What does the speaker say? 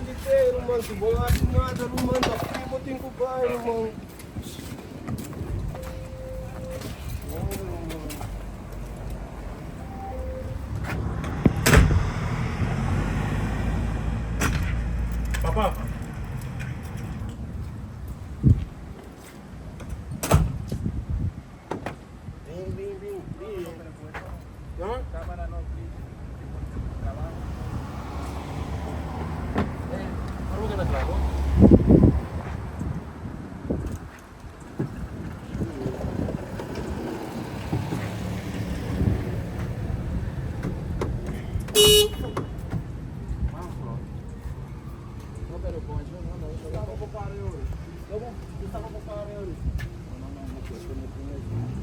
Andy te, ruman, si bo no hasi nada, ruman, ta free bo tin ku bai, ruman. Papa. Bin, bin, bin, bin. No? Cámara no, please. Trabajo. Ora bo keda kla, bo? No, pero con eso no, no. Yo estaba con pare hoy. ¿Cómo? Yo estaba con pare hoy. No, no, no, no puedes poner con eso.